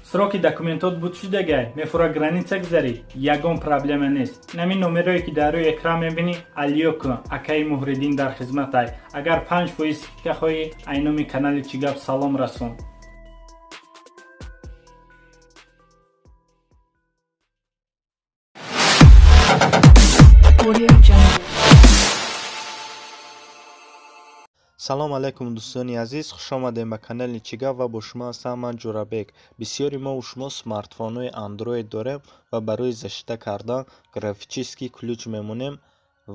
Сроки документот буд шудагай, мефура граница гузарӣ, ягон проблема нест. Инами номерое ки дар рӯи экран мебинӣ, алиё кун, акаи Муҳриддин дар хизматай. Агар 5% скидка хоҳӣ, ай номи канали «Чӣ гап» салом расон. Audio Jungle. Салом алайкум, дӯстони азиз, хушомадем ба канали «Чӣ гап» ва бо шумо ҳастам ман, Ҷӯрабек. Бисёри мову шумо смартфонҳои Андроид дорем ва барои защита кардан графический ключ мемонем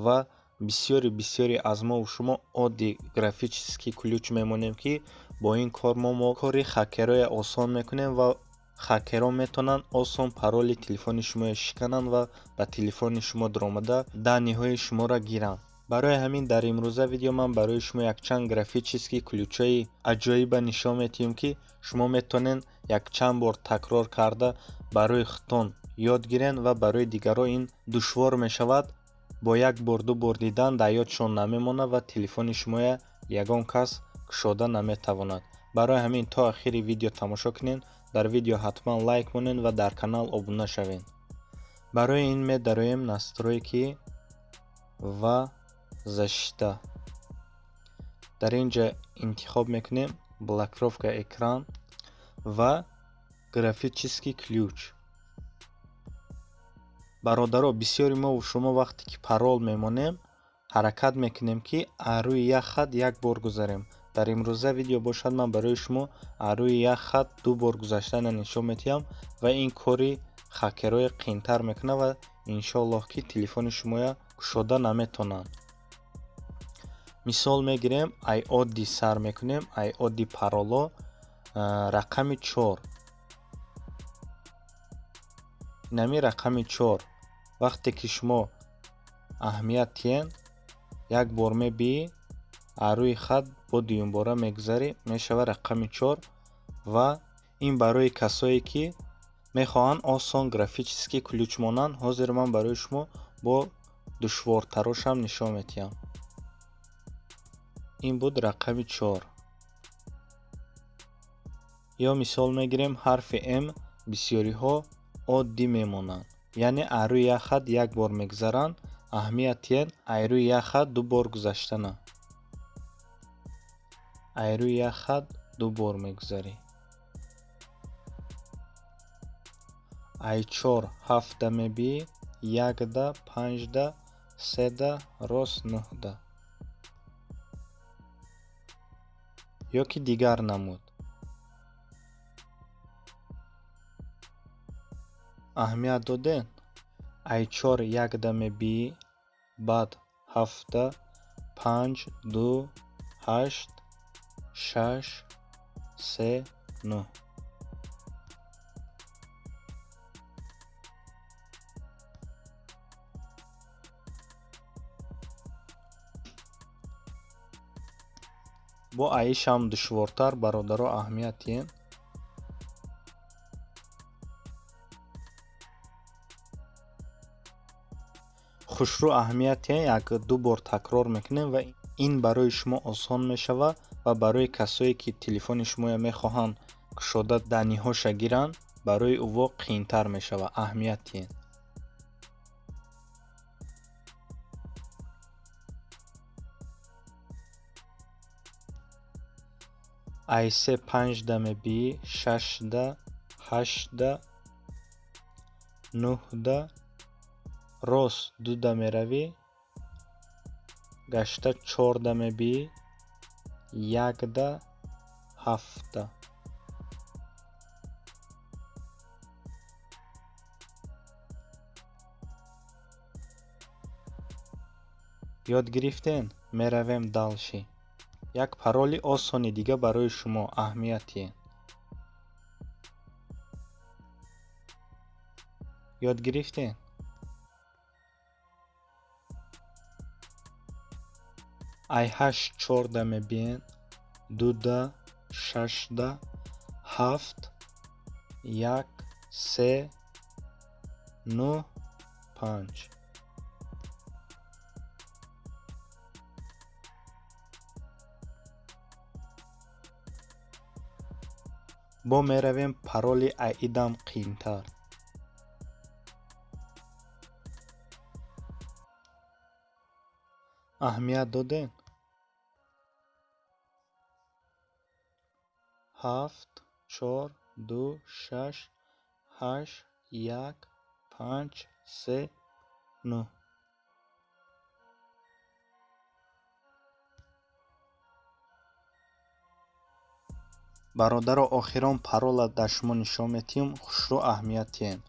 ва бисёри аз мову шумо оддӣ графический ключ мемонем, ки бо ин кор мо кори хакерое осон мекунем ва хакерон метавонанд осон пароли телефони шуморо шикананд ва ба телефони шумо даромада данныеҳои шуморо гиранд. Барои ҳамин дар имрӯза видео ман барои шумо якчанд графический ключҳои аҷоиба нишон медиҳем, ки шумо метавонед якчанд бор такрор карда барои худтон ёд гирен ва барои дигарон ин душвор мешавад, бо як бор, ду бор дидан дар ёдшон намемонад ва телефони шумоя ягон кас кушода наметавонад. Барои ҳамин то ахири видео тамошо кунед, дар видео ҳатман лайк монед ва дар канал обуна шавед. Барои ин медароем настройки ва защита. Дар ин ҷа интихоб мекунем блокировка экран ва графический ключ. Бародаро, бисёри мову шумо вақте ки парол мемонем, ҳаракат мекунем, ки аз рӯи як хат як бор гузарем. Дар имрӯза видео бошад, ман барои шумо аз рӯи як хат ду бор гузаштана нишон медиҳам ва ин кори хакерое қиинтар мекунад ва иншоаллоҳ, ки телефони шумоя кушода наметавонанд. Мисол мегирем, ай оддӣ сар мекунем, ай оддӣ пароло, рақами 4. Инами рақами 4, вақте ки шумо аҳамият диҳен, як бор мебиӣ, аз рӯи хат бо дуюмбора мегузарӣ, мешавад рақами 4. Ва ин барои касое ки мехоҳанд осон графический ключ монанд. Ҳозир ман барои шумо бо душвортарошам нишон медиҳам. Ин буд рақами 4. Ё мисол мегирем ҳарфи М. Бисёриҳо оддӣ мемонанд, яъне аз рӯи як хат як бор мегузаранд. Аҳамият диҳед, аз рӯи як хат ду бор гузаштана. Аз рӯи як хат ду бор мегузарӣ. Ай 4 ҳафта мебиӣ, якда, панҷда, седа, рост нӯҳда. Ё ки дигар намуд. Аҳамият додед? Ай 4 якда мебиӣ, баъд ҳафта, панҷ, ду, ҳашт, шаш, се, нӯҳ. Бо аишам душвортар, бародаро, аҳамият диҳед. Хушрӯ аҳамият диҳед, як ду бор такрор мекунем ва ин барои шумо осон мешавад ва барои касое ки телефони шумоя мехоҳанд кушода данныеҳоша гиранд, барои ӯво қиинтар мешавад. Аҳамият диҳед. Ай се панҷда мебиӣ, шашда, ҳаштда, нӯҳда, рост дуда меравӣ, гашта чорда мебиӣ, якда, ҳафта. Ёд гирифтен? Меравем дальше. Як пароли осони дига барои шумо, аҳамият диҳед. Ёд гирифтен? Ай ҳашт чорда мебиен, дуда, шашда, ҳафт, як, се, нӯҳ, панҷ. Бо меравем пароли аидам қиинтар. Аҳамият додем? 7 4 2 6 8 1 5 3 9. Бародаро, охирон парола дар шумо нишон метиҳем, хушрӯ аҳамият диҳем.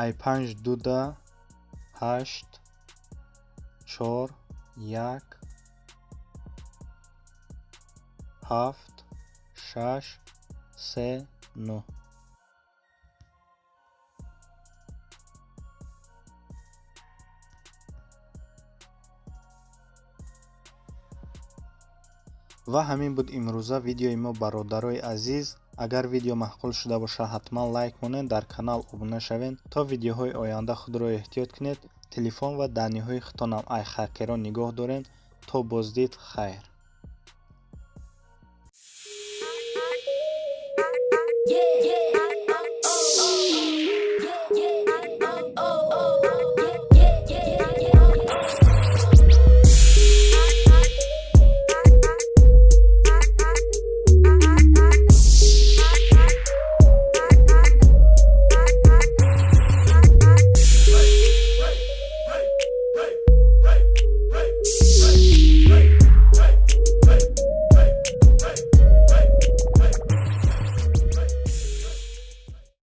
Ай 5 2 8 4 1 7 6 3 9. Ва ҳамин буд имрӯза видеои мо, бародарои азиз. Агар видео маъқул шуда бошад, ҳатман лайк монед, дар канал обуна шавед. То видеоҳои оянда худро эҳтиёт кунед, телефон ва даниҳои худтонам ай хакерон нигоҳ доред. То боздид, хайр. Yeah.